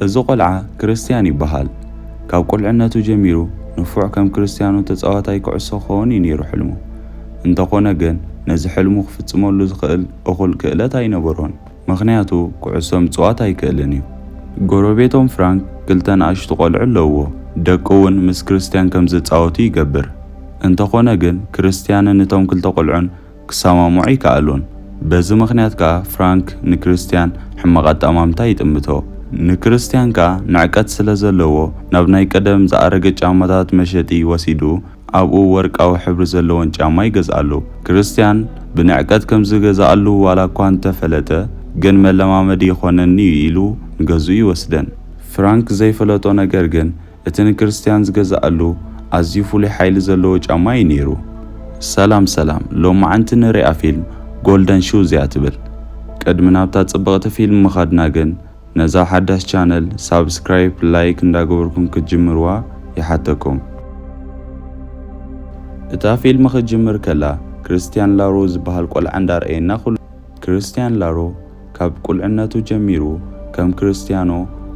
እዚ ቆልዓ ክርስትያን ይበሃል። ካብ ቁልዕነቱ ጀሚሩ ንፉዕ ከም ክርስትያኖ ተጻዋታይ ኩዕሶ ክኸውን እዩ ነይሩ ሕልሙ። እንተኾነ ግን ነዚ ሕልሙ ክፍጽመሉ ዝኽእል እኹል ክእለት ኣይነበሮን። ምኽንያቱ ኩዕሶ ምጽዋት ኣይክእልን እዩ። ጎረቤቶም ፍራንክ ክልተ ንኣሽቱ ቆልዑ ኣለውዎ። ደቁ እውን ምስ ክርስትያን ከም ዝጻወቱ ይገብር። እንተኾነ ግን ክርስትያንን እቶም ክልተ ቆልዑን ክሰማምዑ ኣይከኣሉን። በዚ ምኽንያት ከኣ ፍራንክ ንክርስትያን ሕማቕ ኣጠማምታ ይጥምቶ። ንክርስትያን ከኣ ንዕቀት ስለ ዘለዎ ናብ ናይ ቀደም ዝኣረገ ጫማታት መሸጢ ወሲዱ ኣብኡ ወርቃዊ ሕብሪ ዘለወን ጫማ ይገዝኣሉ። ክርስትያን ብንዕቀት ከም ዝገዝኣሉ ዋላ እኳ እንተፈለጠ ግን መለማመዲ ይኾነኒ ኢሉ ንገዝኡ ይወስደን። ፍራንክ ዘይፈለጦ ነገር ግን እቲ ንክርስትያን ዝገዝኣሉ ኣዝዩ ፍሉይ ሓይሊ ዘለዎ ጫማ እዩ ነይሩ። ሰላም ሰላም፣ ሎማዓንቲ ንሪኣ ፊልም ጎልደን ሹዝ እያ ትብል። ቅድሚ ናብታ ጽብቕቲ ፊልም ምኻድና ግን ነዛ ሓዳሽ ቻነል ሳብስክራይብ፣ ላይክ እንዳገበርኩም ክትጅምርዋ ይሓተኩም። እታ ፊልም ክትጅምር ከላ ክርስትያን ላሮ ዝበሃል ቆልዓ እንዳርኣየና ኩሉ ክርስትያን ላሮ ካብ ቁልዕነቱ ጀሚሩ ከም ክርስትያኖ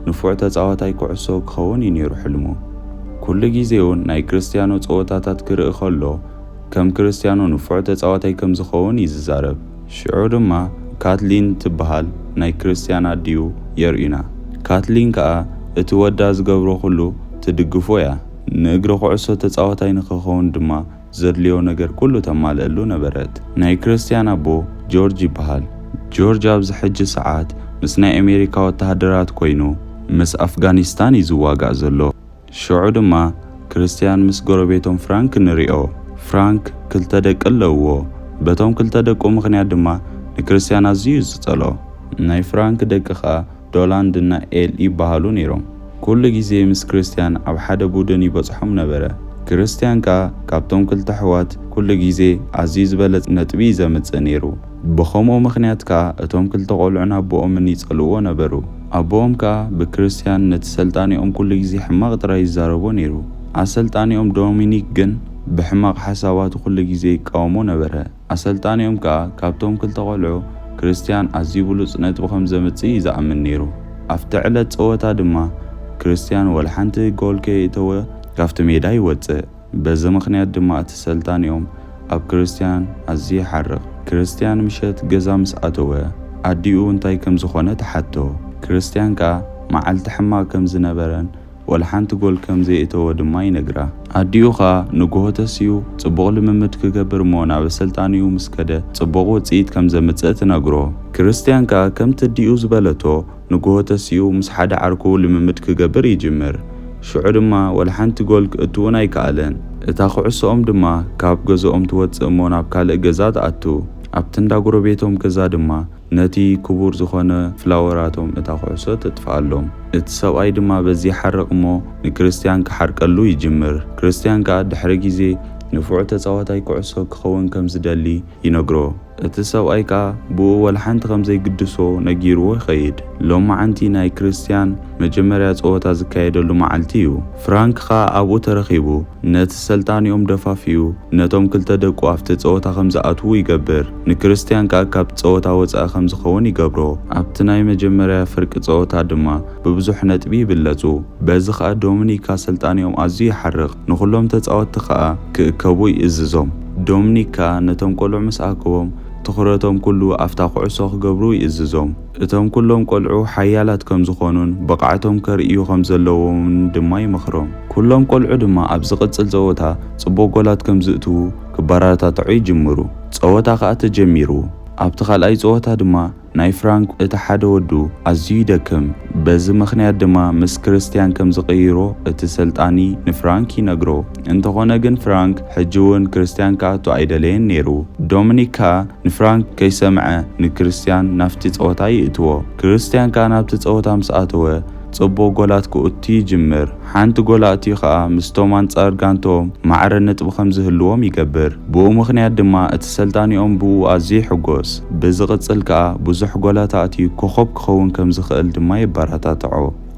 ንፉዕ ተጻዋታይ ኩዕሶ ክኸውን እዩ ነይሩ ሕልሙ። ኩሉ ግዜ እውን ናይ ክርስትያኖ ጸወታታት ክርኢ ከሎ ከም ክርስትያኖ ንፉዕ ተጻዋታይ ከም ዝኸውን እዩ ዝዛረብ። ሽዑ ድማ ካትሊን ትበሃል ናይ ክርስትያን ኣዲኡ የርእዩና። ካትሊን ከኣ እቲ ወዳ ዝገብሮ ኩሉ ትድግፎ እያ። ንእግሪ ኩዕሶ ተጻዋታይ ንኽኸውን ድማ ዘድልዮ ነገር ኩሉ ተማልእሉ ነበረት። ናይ ክርስትያን ኣቦ ጆርጅ ይበሃል። ጆርጅ ኣብዚ ሕጂ ሰዓት ምስ ናይ ኣሜሪካ ወተሃደራት ኮይኑ ምስ ኣፍጋኒስታን እዩ ዝዋጋእ ዘሎ። ሽዑ ድማ ክርስትያን ምስ ጎረቤቶም ፍራንክ ንሪኦ። ፍራንክ ክልተ ደቂ ኣለውዎ። በቶም ክልተ ደቁ ምኽንያት ድማ ንክርስትያን ኣዝዩ እዩ ዝጸልኦ። ናይ ፍራንክ ደቂ ኸኣ ዶላንድ እና ኤል ይበሃሉ ነይሮም። ኩሉ ግዜ ምስ ክርስትያን ኣብ ሓደ ቡድን ይበጽሖም ነበረ። ክርስትያን ከኣ ካብቶም ክልተ ኣሕዋት ኩሉ ግዜ ኣዝዩ ዝበለጸ ነጥቢ እዩ ዘምጽእ ነይሩ። ብኸምኡ ምኽንያት ከኣ እቶም ክልተ ቆልዑን ኣቦኦምን ይጸልእዎ ነበሩ። ኣቦኦም ከኣ ብክርስትያን ነቲ ሰልጣኒኦም ኩሉ ግዜ ሕማቕ ጥራይ ይዛረቦ ነይሩ። ኣሰልጣኒኦም ዶሚኒክ ግን ብሕማቕ ሓሳባቱ ኩሉ ግዜ ይቃወሞ ነበረ። ኣሰልጣኒኦም ከኣ ካብቶም ክልተ ቆልዑ ክርስትያን ኣዝዩ ብሉጽ ነጥቢ ከም ዘምጽእ እዩ ዝኣምን ነይሩ። ኣብቲ ዕለት ጸወታ ድማ ክርስትያን ወላ ሓንቲ ጎል ከየእተወ ካብቲ ሜዳ ይወጽእ። በዚ ምኽንያት ድማ እቲ ሰልጣኒኦም ኣብ ክርስትያን ኣዝዩ ይሓርቕ። ክርስትያን ምሸት ገዛ ምስ ኣተወ ኣዲኡ እንታይ ከም ዝኾነ ትሓቶ። ክርስትያን ከኣ መዓልቲ ሕማቕ ከም ዝነበረን ወላ ሓንቲ ጎል ከም ዘየእተወ ድማ ይነግራ። ኣዲኡ ኸኣ ንግሆ ተሲኡ ጽቡቕ ልምምድ ክገብር እሞ ናብ ኣሰልጣኒኡ ምስ ከደ ጽቡቕ ውጽኢት ከም ዘምጽእ ትነግሮ። ክርስትያን ከኣ ከምቲ ኣዲኡ ዝበለቶ ንግሆ ተሲኡ ምስ ሓደ ዓርኩ ልምምድ ክገብር ይጅምር። ሽዑ ድማ ወላ ሓንቲ ጎል ክእትውን ኣይከኣለን። እታ ኩዕሶኦም ድማ ካብ ገዝኦም ትወጽእ እሞ ናብ ካልእ ገዛ ትኣቱ። ኣብቲ እንዳ ጎረቤቶም ገዛ ድማ ነቲ ክቡር ዝኾነ ፍላወራቶም እታ ኩዕሶ ተጥፍኣሎም። እቲ ሰብኣይ ድማ በዚ ይሓርቕ እሞ ንክርስትያን ክሓርቀሉ ይጅምር። ክርስትያን ከኣ ድሕሪ ግዜ ንፉዕ ተጻዋታይ ኩዕሶ ክኸውን ከም ዝደሊ ይነግሮ። እቲ ሰብኣይ ከኣ ብኡ ወላ ሓንቲ ከም ዘይግድሶ ነጊርዎ ይኸይድ። ሎማዓንቲ ናይ ክርስትያን መጀመርያ ጸወታ ዝካየደሉ መዓልቲ እዩ። ፍራንክ ከኣ ኣብኡ ተረኺቡ ነቲ ሰልጣኒኦም ደፋፊኡ ነቶም ክልተ ደቁ ኣብቲ ጸወታ ከም ዝኣትዉ ይገብር። ንክርስትያን ከኣ ካብ ጸወታ ወጻኢ ከም ዝኸውን ይገብሮ። ኣብቲ ናይ መጀመርያ ፍርቂ ጸወታ ድማ ብብዙሕ ነጥቢ ይብለጹ። በዚ ከኣ ዶሚኒክ ኣሰልጣኒኦም ኣዝዩ ይሓርቕ። ንኹሎም ተጻወትቲ ከኣ ክእከቡ ይእዝዞም። ዶሚኒክ ከኣ ነቶም ቆልዑ ምስ ኣከቦም ትኹረቶም ኩሉ ኣብታ ኩዕሶ ክገብሩ ይእዝዞም። እቶም ኩሎም ቆልዑ ሓያላት ከም ዝኾኑን ብቕዓቶም ከርእዩ ከም ዘለዎምን ድማ ይመኽሮም። ኩሎም ቆልዑ ድማ ኣብ ዝቕጽል ጸወታ ጽቡቕ ጎላት ከም ዝእትዉ ክበረታትዑ ይጅምሩ። ጸወታ ከኣ ተጀሚሩ። ኣብቲ ካልኣይ ጸወታ ድማ ናይ ፍራንክ እቲ ሓደ ወዱ ኣዝዩ ይደክም። በዚ ምኽንያት ድማ ምስ ክርስትያን ከም ዝቕይሮ እቲ ሰልጣኒ ንፍራንክ ይነግሮ። እንተኾነ ግን ፍራንክ ሕጂ እውን ክርስትያን ክኣቱ ኣይደለየን ነይሩ። ዶሚኒክ ከኣ ንፍራንክ ከይሰምዐ ንክርስትያን ናብቲ ጸወታ ይእትዎ። ክርስትያን ከኣ ናብቲ ጸወታ ምስ ኣተወ ጽቡቕ ጎላት ክእቱ ይጅምር። ሓንቲ ጎል ኣእትዩ ከኣ ምስቶም ኣንጻር ጋንትኦም ማዕረ ነጥቢ ከም ዝህልዎም ይገብር። ብኡ ምኽንያት ድማ እቲ ሰልጣኒኦም ብኡ ኣዝዩ ይሕጎስ። ብዝቕጽል ከኣ ብዙሕ ጎላት ኣእትዩ ኮኾብ ክኸውን ከም ዝኽእል ድማ የበረታትዖ።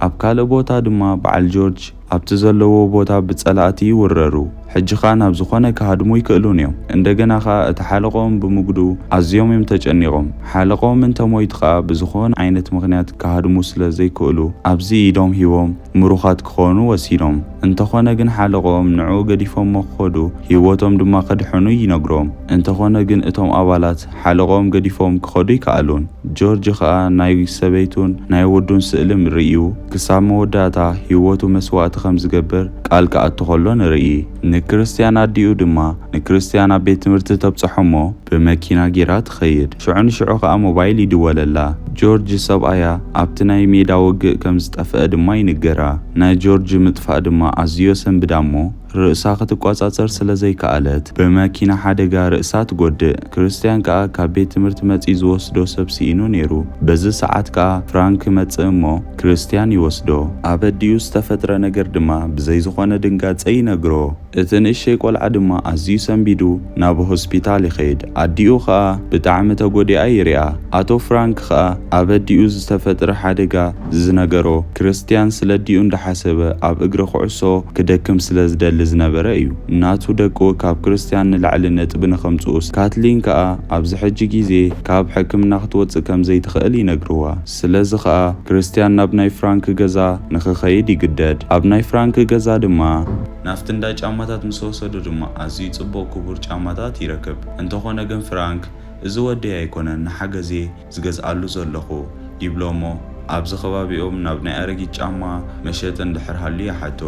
ኣብ ካልእ ቦታ ድማ በዓል ጆርጅ ኣብቲ ዘለዎ ቦታ ብጸላእቲ ይውረሩ። ሕጂ ኸኣ ናብ ዝኾነ ክሃድሙ ይክእሉን እዮም። እንደገና ኸኣ እቲ ሓለቆም ብምጉዱ ኣዝዮም እዮም ተጨኒቖም። ሓለቆም እንተሞይቱ ኸኣ ብዝኾነ ዓይነት ምኽንያት ክሃድሙ ስለ ዘይክእሉ ኣብዚ ኢዶም ሂቦም ምሩኻት ክኾኑ ወሲኖም። እንተኾነ ግን ሓለቆም ንዕኡ ገዲፎሞ ክኸዱ ህይወቶም ድማ ከድሕኑ ይነግሮም። እንተኾነ ግን እቶም ኣባላት ሓለቆም ገዲፎም ክኸዱ ይከኣሉን። ጆርጅ ኸኣ ናይ ሰበይቱን ናይ ወዱን ስእሊ ርእዩ ክሳብ መወዳእታ ህይወቱ መስዋእቲ ከም ዝገብር ቃል ክኣቱ ከሎ ንርኢ። ንክርስትያን ኣዲኡ ድማ ንክርስትያን ኣብ ቤት ትምህርቲ ተብጽሖ እሞ ብመኪና ጌራ ትኸይድ። ሽዑ ንሽዑ ኸኣ ሞባይል ይድወለላ። ጆርጅ ሰብኣያ ኣብቲ ናይ ሜዳ ውግእ ከም ዝጠፍአ ድማ ይንገራ። ናይ ጆርጅ ምጥፋእ ድማ ኣዝዩ የሰንብዳ እሞ ርእሳ ክትቆጻጸር ስለ ዘይከኣለት ብመኪና ሓደጋ ርእሳ ትጎድእ። ክርስትያን ከኣ ካብ ቤት ትምህርቲ መጺኡ ዝወስዶ ሰብ ስኢኑ ነይሩ። በዚ ሰዓት ከኣ ፍራንክ ይመጽእ እሞ ክርስትያን ይወስዶ። ኣብ ኣዲኡ ዝተፈጥረ ነገር ድማ ብዘይ ዝኾነ ድንጋጸ ይነግሮ። እቲ ንእሸይ ቆልዓ ድማ ኣዝዩ ሰንቢዱ ናብ ሆስፒታል ይኸይድ። ኣዲኡ ኸኣ ብጣዕሚ ተጎዲኣ ይሪኣ። ኣቶ ፍራንክ ኸኣ ኣብ ኣዲኡ ዝተፈጥረ ሓደጋ ዝነገሮ ክርስትያን ስለ ኣዲኡ እንዳሓሰበ ኣብ እግሪ ኩዕሶ ክደክም ስለ ዝደሊ ዝነበረ እዩ። ናቱ ደቁ ካብ ክርስትያን ንላዕሊ ነጥቢ ንኸምጽኡስ፣ ካትሊን ከኣ ኣብዚ ሕጂ ግዜ ካብ ሕክምና ክትወጽእ ከም ዘይትኽእል ይነግርዋ። ስለዚ ኸኣ ክርስትያን ናብ ናይ ፍራንክ ገዛ ንኽኸይድ ይግደድ። ኣብ ናይ ፍራንክ ገዛ ድማ ናብቲ እንዳ ጫማታት ምስ ወሰዱ ድማ ኣዝዩ ጽቡቕ ክቡር ጫማታት ይረክብ። እንተኾነ ግን ፍራንክ፣ "እዚ ወደይ ኣይኮነን ንሓገዜ ዝገዝኣሉ ዘለኹ" ይብሎ እሞ ኣብዚ ከባቢኦም ናብ ናይ ኣረጊት ጫማ መሸጢ እንድሕር ሃልዩ ይሓቶ።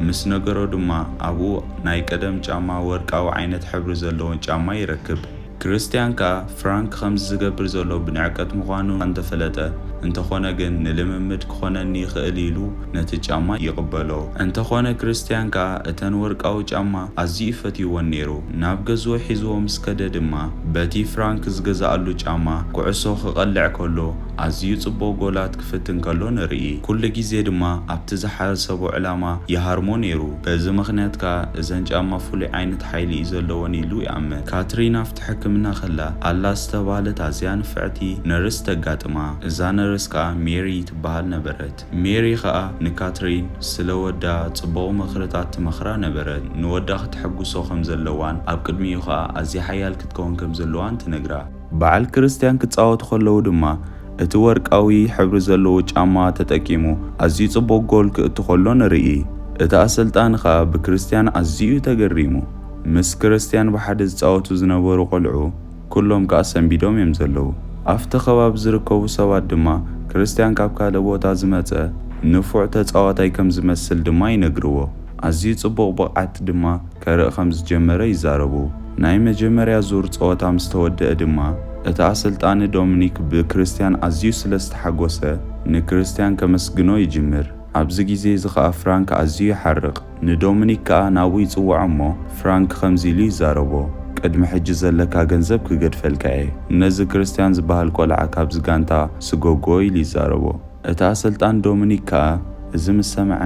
ምስ ነገሮ ድማ ኣብኡ ናይ ቀደም ጫማ ወርቃዊ ዓይነት ሕብሪ ዘለዎን ጫማ ይረክብ። ክርስትያን ከኣ ፍራንክ ከምዚ ዝገብር ዘሎ ብንዕቀት ምዃኑ እንተፈለጠ፣ እንተኾነ ግን ንልምምድ ክኾነኒ ይኽእል ኢሉ ነቲ ጫማ ይቕበሎ። እንተኾነ ክርስትያን ከኣ እተን ወርቃዊ ጫማ ኣዝዩ ፈትይወን ነይሩ። ናብ ገዝኡ ሒዝዎ ምስ ከደ ድማ በቲ ፍራንክ ዝገዝኣሉ ጫማ ኩዕሶ ክቐልዕ ከሎ ኣዝዩ ጽቡቕ ጎላት ክፍትን ከሎ ንርኢ። ኩሉ ግዜ ድማ ኣብቲ ዝሓሰቦ ዕላማ ይሃርሞ ነይሩ። በዚ ምኽንያት ከኣ እዘን ጫማ ፍሉይ ዓይነት ሓይሊ እዩ ዘለወን ኢሉ ይኣምን። ካትሪን ኣብቲ ሕክምና ከላ ኣላ ዝተባህለት ኣዝያ ንፍዕቲ ነርስ ተጋጥማ። እዛ ነርስ ከኣ ሜሪ ትበሃል ነበረት። ሜሪ ኸኣ ንካትሪን ስለ ወዳ ጽቡቕ ምኽርታት ትመኽራ ነበረት። ንወዳ ክተሐጉሶ ከም ዘለዋን ኣብ ቅድሚኡ ኸኣ ኣዝያ ሓያል ክትከውን ከም ዘለዋን ትነግራ። በዓል ክርስትያን ክጻወቱ ከለዉ ድማ እቲ ወርቃዊ ሕብሪ ዘለዎ ጫማ ተጠቂሙ ኣዝዩ ጽቡቕ ጎል ክእቱ ከሎ ንርኢ። እቲ ኣሰልጣኒ ኸኣ ብክርስትያን ኣዝዩ እዩ ተገሪሙ። ምስ ክርስትያን ብሓደ ዝጻወቱ ዝነበሩ ቆልዑ ኩሎም ከኣ ሰንቢዶም እዮም ዘለዉ። ኣብቲ ከባቢ ዝርከቡ ሰባት ድማ ክርስትያን ካብ ካልእ ቦታ ዝመጸ ንፉዕ ተጻዋታይ ከም ዝመስል ድማ ይነግርዎ። ኣዝዩ ጽቡቕ ብቕዓት ድማ ከርኢ ከም ዝጀመረ ይዛረቡ። ናይ መጀመርያ ዙር ጸወታ ምስ ተወደአ ድማ እቲ ኣሰልጣኒ ዶሚኒክ ብክርስትያን ኣዝዩ ስለ ዝተሓጎሰ ንክርስትያን ከመስግኖ ይጅምር። ኣብዚ ግዜ እዚ ኸኣ ፍራንክ ኣዝዩ ይሓርቕ። ንዶሚኒክ ከኣ ናብኡ ይጽውዖ እሞ ፍራንክ ከምዚ ኢሉ ይዛረቦ፣ "ቅድሚ ሕጂ ዘለካ ገንዘብ ክገድፈልካ እየ። ነዚ ክርስትያን ዝበሃል ቆልዓ ካብዚ ጋንታ ስጎጎ" ኢሉ ይዛረቦ። እቲ ኣሰልጣን ዶሚኒክ ከኣ እዚ ምስ ሰምዐ፣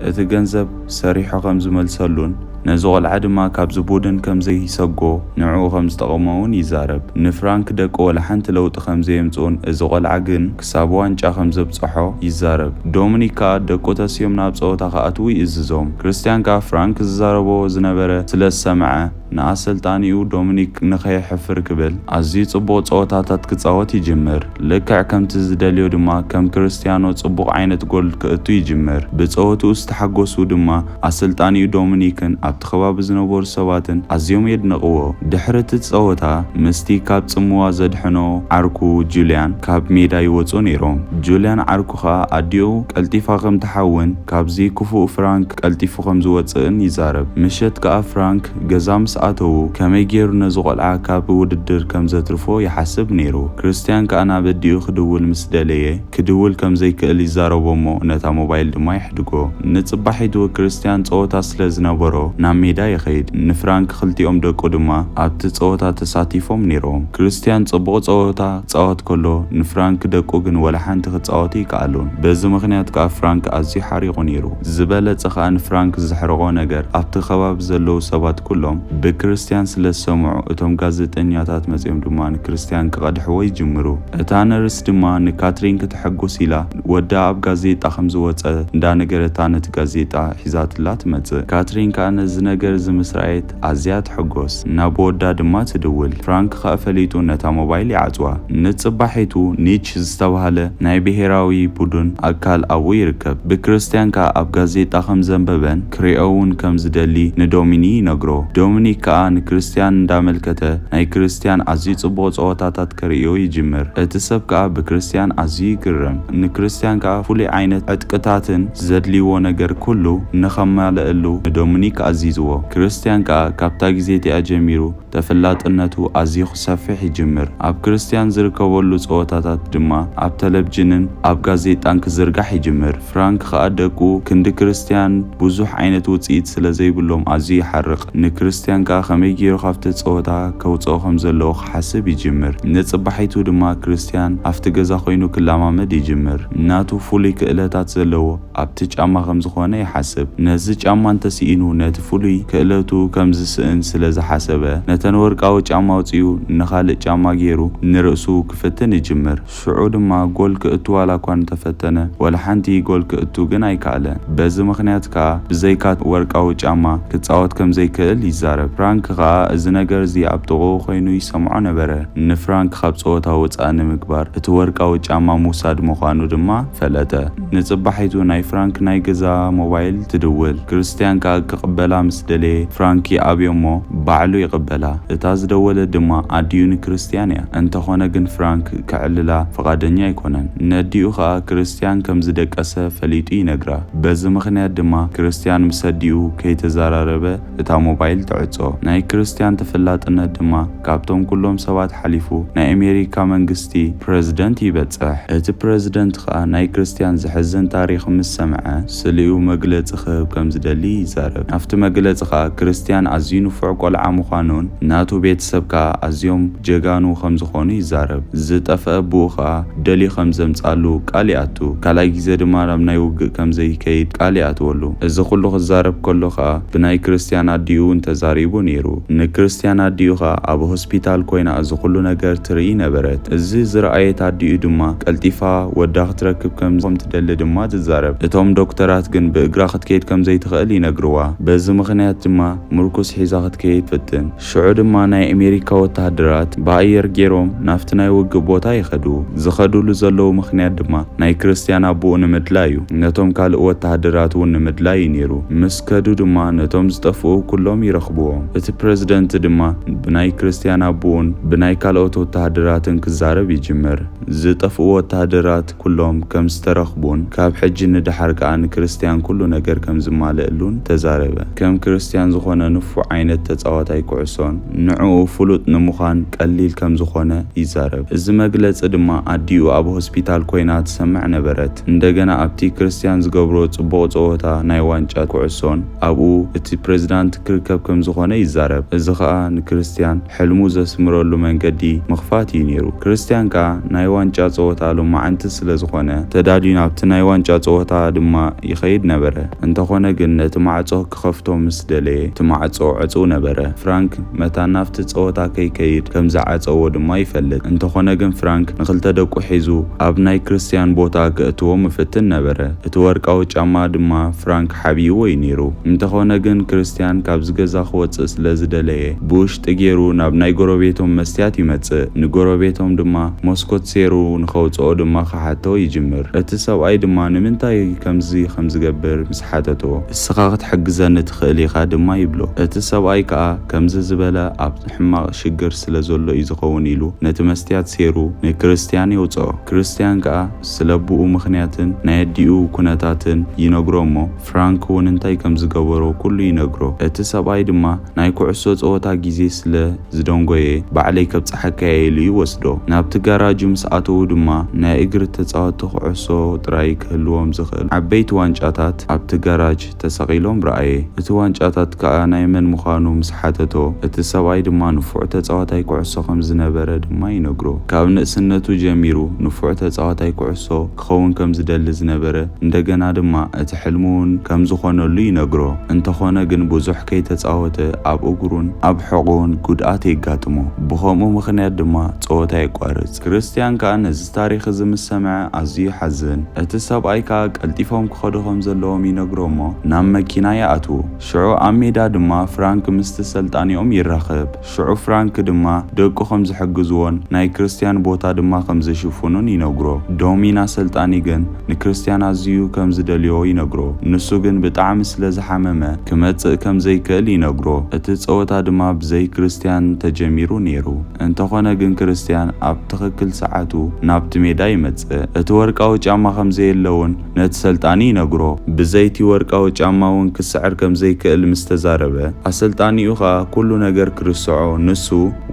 እቲ ገንዘብ ሰሪሑ ከም ዝመልሰሉን ነዚ ቆልዓ ድማ ካብዚ ቡድን ከም ዘይሰጎ ንዕኡ ከም ዝጠቐሞ እውን ይዛረብ። ንፍራንክ ደቁ ወላ ሓንቲ ለውጢ ከም ዘየምጽኡን እዚ ቆልዓ ግን ክሳብ ዋንጫ ከም ዘብጽሖ ይዛረብ። ዶሚኒክ ከኣ ደቁ ተሲኦም ናብ ጸወታ ክኣትዉ ይእዝዞም። ክርስትያን ከኣ ፍራንክ ዝዛረቦ ዝነበረ ስለ ዝሰምዐ፣ ንኣሰልጣኒኡ ዶሚኒክ ንኸየሕፍር ክብል ኣዝዩ ጽቡቕ ጸወታታት ክጻወት ይጅምር። ልክዕ ከምቲ ዝደልዮ ድማ ከም ክርስትያኖ ጽቡቕ ዓይነት ጎል ክእቱ ይጅምር። ብጸወትኡ ዝተሓጎሱ ድማ ኣሰልጣኒኡ ዶሚኒክን ኣብቲ ከባቢ ዝነበሩ ሰባትን ኣዝዮም የድንቕዎ። ድሕሪ እቲ ጸወታ ምስቲ ካብ ጽምዋ ዘድሐኖ ዓርኩ ጁልያን ካብ ሜዳ ይወጹ ነይሮም። ጁልያን ዓርኩ ኸኣ ኣዲኡ ቀልጢፋ ከም ትሓውን ካብዚ ክፉእ ፍራንክ ቀልጢፉ ከም ዝወጽእን ይዛረብ። ምሸት ከኣ ፍራንክ ገዛ ምስ ኣተዉ ከመይ ገይሩ ነዚ ቆልዓ ካብ ውድድር ከም ዘትርፎ ይሓስብ ነይሩ። ክርስትያን ከኣ ናብ ኣዲኡ ክድውል ምስ ደለየ ክድውል ከም ዘይክእል ይዛረቦ እሞ ነታ ሞባይል ድማ የሕድጎ። ንጽባሒቱ ክርስትያን ጸወታ ስለ ዝነበሮ ናብ ሜዳ ይኸይድ። ንፍራንክ ክልቲኦም ደቁ ድማ ኣብቲ ጸወታ ተሳቲፎም ነይሮም። ክርስትያን ጽቡቕ ጸወታ ክጻወት ከሎ ንፍራንክ ደቁ ግን ወላ ሓንቲ ክጻወቱ ይከኣሉን። በዚ ምኽንያት ከኣ ፍራንክ ኣዝዩ ሓሪቑ ነይሩ። ዝበለጸ ከኣ ንፍራንክ ዘሕረቖ ነገር ኣብቲ ከባቢ ዘለዉ ሰባት ኩሎም ብክርስትያን ስለ ዝሰምዑ፣ እቶም ጋዜጠኛታት መጺኦም ድማ ንክርስትያን ክቐድሕዎ ይጅምሩ። እታ ነርስ ድማ ንካትሪን ክትሕጉስ ኢላ፣ ወዳ ኣብ ጋዜጣ ከም ዝወጸ እንዳነገረታ፣ ነቲ ጋዜጣ ሒዛትላ ትመጽእ። ካትሪን ከኣ ነዚ ነገር እዚ ምስ ረኣየት ኣዝያ ትሕጎስ። ናብ ወዳ ድማ ትድውል። ፍራንክ ከኣ ፈሊጡ ነታ ሞባይል ይዓጽዋ። ንጽባሒቱ ኒች ዝተባህለ ናይ ብሄራዊ ቡድን ኣካል ኣብኡ ይርከብ። ብክርስትያን ከኣ ኣብ ጋዜጣ ከም ዘንበበን ክሪኦ እውን ከም ዝደሊ ንዶሚኒ ይነግሮ። ዶሚኒክ ከኣ ንክርስትያን እንዳመልከተ ናይ ክርስትያን ኣዝዩ ጽቡቕ ጸወታታት ከርእዮ ይጅምር። እቲ ሰብ ከኣ ብክርስትያን ኣዝዩ ይግረም። ንክርስትያን ከኣ ፍሉይ ዓይነት ዕጥቅታትን ዘድልይዎ ነገር ኩሉ ንኸማልኣሉ ንዶሚኒክ ኣዚዝዎ። ክርስትያን ከኣ ካብታ ግዜ እቲኣ ጀሚሩ ተፈላጥነቱ ኣዝዩ ክሰፍሕ ይጅምር። ኣብ ክርስትያን ዝርከበሉ ጸወታታት ድማ ኣብ ተለብጅንን ኣብ ጋዜጣን ክዝርጋሕ ይጅምር። ፍራንክ ከኣ ደቁ ክንዲ ክርስትያን ብዙሕ ዓይነት ውጽኢት ስለ ዘይብሎም ኣዝዩ ይሓርቕ። ንክርስትያን ከኣ ከመይ ገይሩ ካብቲ ጸወታ ከውጽኦ ከም ዘለዎ ክሓስብ ይጅምር። ንጽባሒቱ ድማ ክርስትያን ኣብቲ ገዛ ኮይኑ ክለማመድ ይጅምር። ናቱ ፍሉይ ክእለታት ዘለዎ ኣብቲ ጫማ ከም ዝኾነ ይሓስብ። ነዚ ጫማ እንተስኢኑ ነቲ ፍሉይ ክእለቱ ከም ዝስእን ስለ ዝሓሰበ፣ ነተን ወርቃዊ ጫማ ኣውጺኡ ንኻልእ ጫማ ገይሩ ንርእሱ ክፍትን ይጅምር። ሽዑ ድማ ጎል ክእቱ ዋላ እኳ እንተፈተነ፣ ወላ ሓንቲ ጎል ክእቱ ግን ኣይከኣለን። በዚ ምኽንያት ከኣ ብዘይካ ወርቃዊ ጫማ ክጻወት ከም ዘይክእል ይዛረብ። ፍራንክ ከኣ እዚ ነገር እዚ ኣብ ጥቕኡ ኮይኑ ይሰምዖ ነበረ። ንፍራንክ ካብ ጸወታ ወጻኢ ንምግባር እቲ ወርቃዊ ጫማ ምውሳድ ምዃኑ ድማ ፈለጠ። ንጽባሒቱ ናይ ፍራንክ ናይ ገዛ ሞባይል ትድውል። ክርስትያን ከኣ ክቕበላ ምስ ደለየ፣ ፍራንክ ይኣብዮ እሞ ባዕሉ ይቕበላ። እታ ዝደወለት ድማ ኣዲኡ ንክርስትያን እያ። እንተኾነ ግን ፍራንክ ከዕልላ ፍቓደኛ ኣይኮነን። ነዲኡ ከኣ ክርስትያን ከም ዝደቀሰ ፈሊጡ ይነግራ። በዚ ምኽንያት ድማ ክርስትያን ምስ ኣዲኡ ከይተዘራረበ እታ ሞባይል ትዕጾ። ናይ ክርስትያን ተፈላጥነት ድማ ካብቶም ኩሎም ሰባት ሓሊፉ ናይ ኣሜሪካ መንግስቲ ፕረዚደንት ይበጽሕ። እቲ ፕረዚደንት ከኣ ናይ ክርስትያን ዘሕዝን ታሪኽ ምስ ሰምዐ፣ ስሊኡ መግለጺ ክህብ ከም ዝደሊ ይዛረብ። ኣብቲ መግለጺ ከኣ ክርስትያን ኣዝዩ ንፉዕ ቆልዓ ምዃኑን ናቱ ቤተሰብ ከኣ ኣዝዮም ጀጋኑ ከም ዝኾኑ ይዛረብ። ዝጠፍአ ኣቦኡ ከኣ ደልዩ ከም ዘምጻሉ ቃል ይኣቱ። ካልኣይ ግዜ ድማ ናብ ናይ ውግእ ከም ዘይከይድ ቃል ይኣትወሉ። እዚ ኩሉ ክዛረብ ከሎ ከኣ ብናይ ክርስትያን ኣዲኡ እውን ተዛሪቡ ነይሩ። ንክርስትያን ኣዲኡ ከኣ ኣብ ሆስፒታል ኮይና እዚ ኩሉ ነገር ትርኢ ነበረት። እዚ ዝረኣየት ኣዲኡ ድማ ቀልጢፋ ወዳ ክትረክብ ከም ከም ትደሊ ድማ ትዛረብ። እቶም ዶክተራት ግን ብእግራ ክትከይድ ከም ዘይትኽእል ይነግርዋ። በዚ ምኽንያት ድማ ምርኩስ ሒዛ ክትከይድ ትፍትን። ሽዑ ድማ ናይ ኣሜሪካ ወተሃደራት ብኣየር ገይሮም ናብቲ ናይ ውግእ ቦታ ይኸዱ። ዝኸዱሉ ዘለዉ ምኽንያት ድማ ናይ ክርስትያን ኣቦኡ ንምድላይ እዩ። ነቶም ካልእ ወተሃደራት እውን ንምድላይ እዩ ነይሩ። ምስ ከዱ ድማ ነቶም ዝጠፍኡ ኩሎም ይረኽብዎም። እቲ ፕረዚደንት ድማ ብናይ ክርስትያን ኣቦኡን ብናይ ካልኦት ወተሃደራትን ክዛረብ ይጅምር። ዝጠፍኡ ወተሃደራት ኩሎም ከም ዝተረኽቡን ካብ ሕጂ ንደሓር ከኣ ንክርስትያን ኩሉ ነገር ከም ዝማልእሉን ተዛረበ። ከም ክርስትያን ዝኾነ ንፉዕ ዓይነት ተጻዋታይ ኩዕሶን ንዕኡ ፍሉጥ ንምዃን ቀሊል ከም ዝኾነ ይዛረብ። እዚ መግለጺ ድማ ኣዲኡ ኣብ ሆስፒታል ኮይና ትሰምዕ ነበረት። እንደገና ኣብቲ ክርስትያን ዝገብሮ ጽቡቕ ጸወታ ናይ ዋንጫ ኩዕሶን ኣብኡ እቲ ፕሬዝዳንት ክርከብ ከም ዝኾነ ይዛረብ። እዚ ኸኣ ንክርስትያን ሕልሙ ዘስምረሉ መንገዲ ምኽፋት እዩ ነይሩ። ክርስትያን ከኣ ናይ ዋንጫ ጸወታ ሎማዓንቲ ስለ ዝኾነ ተዳልዩ ናብቲ ናይ ዋንጫ ጸወታ ድማ ይኸይድ ነበረ። እንተኾነ ግን ነቲ ማዕጾ ክኸፍቶ ምስ ደለየ እቲ ማዕጾ ዕጹው ነበረ። ፍራንክ መታን ናብቲ ጸወታ ከይከይድ ከም ዝዓጸዎ ድማ ይፈልጥ። እንተኾነ ግን ፍራንክ ንኽልተ ደቁ ሒዙ ኣብ ናይ ክርስትያን ቦታ ከእትዎም ይፍትን ነበረ። እቲ ወርቃዊ ጫማ ድማ ፍራንክ ሓቢእዎ እዩ ነይሩ። እንተኾነ ግን ክርስትያን ካብዚ ገዛ ክወጽእ ስለ ዝደለየ ብውሽጢ ገይሩ ናብ ናይ ጎረቤቶም መስትያት ይመጽእ። ንጎረቤቶም ድማ መስኮት ሴሩ ንኸውጽኦ ድማ ክሓቶ ይጅምር። እቲ ሰብኣይ ድማ ንምንታይ ከምዚ ከም ዝገብር ምስ ሓተቶ፣ "እስኻ ክትሕግዘኒ ትኽእል ኢኻ" ድማ ይብሎ። እቲ ሰብኣይ ከኣ ከምዚ ዝበለ ኣብ ሕማቕ ሽግር ስለ ዘሎ እዩ ዝኸውን ኢሉ ነቲ መስትያት ሴሩ ንክርስትያን የውጽኦ። ክርስትያን ከኣ ስለ ኣቦኡ ምኽንያትን ናይ ኣዲኡ ኩነታትን ይነግሮ እሞ ፍራንክ እውን እንታይ ከም ዝገበሮ ኩሉ ይነግሮ። እቲ ሰብኣይ ድማ ናይ ኩዕሶ ጸወታ ግዜ ስለ ዝደንጎየ ባዕለይ ከብጽሓካ እየ ኢሉ ይወስዶ። ናብቲ ጋራጁ ምስ ኣተዉ ድማ ናይ እግሪ ተጻወትቲ ኩዕሶ ጥራይ ክህልዎም ዝኽእል ዓበይቲ ዋንጫታት ኣብቲ ጋራጅ ተሰቒሎም ረኣየ። እቲ ዋንጫታት ከኣ ናይ መን ምዃኑ ምስ ሓተቶ፣ እቲ ሰብኣይ ድማ ንፉዕ ተጻዋታይ ኩዕሶ ከም ዝነበረ ድማ ይነግሮ። ካብ ንእስነቱ ጀሚሩ ንፉዕ ተጻዋታይ ኩዕሶ ክኸውን ከም ዝደሊ ዝነበረ፣ እንደገና ድማ እቲ ሕልሙ እውን ከም ዝኾነሉ ይነግሮ። እንተኾነ ግን ብዙሕ ከይተጻወተ ኣብ እግሩን ኣብ ሕቖኡን ጉድኣት የጋጥሞ። ብኸምኡ ምኽንያት ድማ ጸወታ የቋርጽ። ክርስትያን ከኣ ነዚ ታሪኽ እዚ ምስ ሰምዐ ኣዝዩ ይሓዝን። እቲ ሰብኣይ ከኣ ቀልጢፎም ክኸዱ ከም ዘለዎም ይነግሮ እሞ ናብ መኪና ይኣትዉ። ሽዑ ኣብ ሜዳ ድማ ፍራንክ ምስቲ ሰልጣኒኦም ይራኸብ። ሽዑ ፍራንክ ድማ ደቁ ከም ዝሕግዝዎን ናይ ክርስትያን ቦታ ድማ ከም ዝሽፍኑን ይነግሮ። ዶሚና ሰልጣኒ ግን ንክርስትያን ኣዝዩ ከም ዝደልዮ ይነግሮ። ንሱ ግን ብጣዕሚ ስለ ዝሓመመ ክመጽእ ከም ዘይክእል ይነግሮ። እቲ ጸወታ ድማ ብዘይ ክርስትያን ተጀሚሩ ነይሩ። እንተኾነ ግን ክርስትያን ኣብ ትኽክል ሰዓቱ ናብቲ ሜዳ ይመጽእ። እቲ ወርቃዊ ጫማ ከም ዘየለውን ነቲ ሰልጣኒ ይነግሮ። ብዘይቲ ወርቃዊ ጫማ እውን ክስዕር ከም ዘይክእል ምስ ተዛረበ፣ ኣሰልጣኒኡ ኸኣ ኩሉ ነገር ክርስዖ፣ ንሱ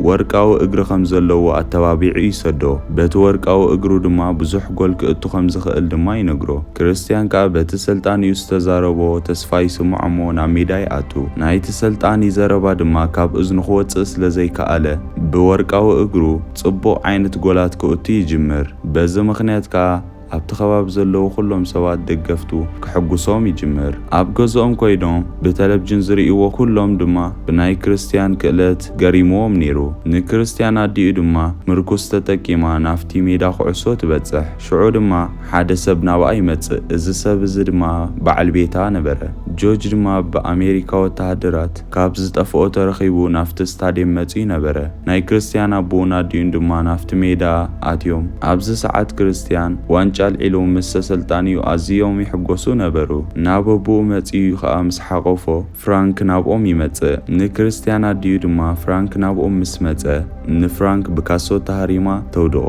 ወርቃዊ እግሪ ከም ዘለዎ ኣተባቢዑ ይሰዶ። በቲ ወርቃዊ እግሩ ድማ ብዙሕ ጎል ክእቱ ከም ዝኽእል ድማ ይነግሮ። ክርስትያን ከኣ በቲ ሰልጣኒኡ ዝተዛረቦ ተስፋ ይስምዖ እሞ ናብ ሜዳ ይኣቱ። ናይቲ ሰልጣኒ ዘረባ ድማ ካብ እዝኑ ክወጽእ ስለ ዘይከኣለ፣ ብወርቃዊ እግሩ ጽቡቕ ዓይነት ጎላት ክእቱ ይጅምር። በዚ ምኽንያት ከኣ ኣብቲ ከባቢ ዘለዉ ኩሎም ሰባት ደገፍቱ ክሕጉሶም ይጅምር። ኣብ ገዝኦም ኮይኖም ብተለብጅን ዝርእይዎ ኩሎም ድማ ብናይ ክርስትያን ክእለት ገሪምዎም ነይሩ። ንክርስትያን ኣዲኡ ድማ ምርኩስ ተጠቂማ ናብቲ ሜዳ ኩዕሶ ትበጽሕ። ሽዑ ድማ ሓደ ሰብ ናብኣ ይመጽእ። እዚ ሰብ እዚ ድማ በዓል ቤታ ነበረ። ጆርጅ ድማ ብኣሜሪካ ወተሃደራት ካብ ዝጠፍኦ ተረኺቡ ናብቲ ስታድየም መጺኡ ነበረ። ናይ ክርስትያን ኣቦኡን ኣዲኡን ድማ ናብቲ ሜዳ ኣትዮም። ኣብዚ ሰዓት ክርስትያን ዋንጫ ኣልዒሉ ምስ ኣሰልጣኒኡ ኣዝዮም ይሕጎሱ ነበሩ። ናብ ኣቦኡ መጺኡ ኸኣ ምስ ሓቆፎ ፍራንክ ናብኦም ይመጽእ። ንክርስትያን ኣዲኡ ድማ ፍራንክ ናብኦም ምስ መጸ ንፍራንክ ብካሶ ተሃሪማ ተውድቖ።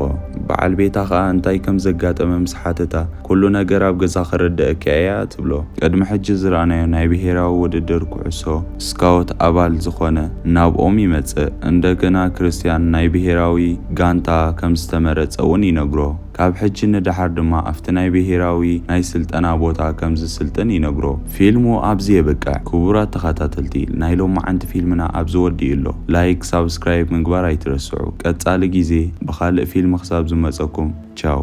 በዓል ቤታ ኸኣ እንታይ ከም ዘጋጠመ ምስ ሓተታ፣ "ኩሉ ነገር ኣብ ገዛ ክርድኣኪ እያ" ትብሎ። ቅድሚ ሕጂ ዝረኣናዮ ናይ ብሄራዊ ውድድር ኩዕሶ ስካውት ኣባል ዝኾነ ናብኦም ይመጽእ። እንደገና ክርስትያን ናይ ብሄራዊ ጋንታ ከም ዝተመረጸ እውን ይነግሮ። ካብ ሕጂ ንደሓር ድማ ኣብቲ ናይ ብሄራዊ ናይ ስልጠና ቦታ ከም ዝስልጥን ይነግሮ። ፊልሙ ኣብዚ የብቅዕ። ክቡራት ተኸታተልቲ፣ ናይ ሎማዓንቲ ፊልምና ኣብዚ ወዲኡ ኣሎ። ላይክ፣ ሳብስክራይብ ምግባር ኣይትረስዑ። ቀጻሊ ግዜ ብኻልእ ፊልም ክሳብ ዝመጸኩም፣ ቻው።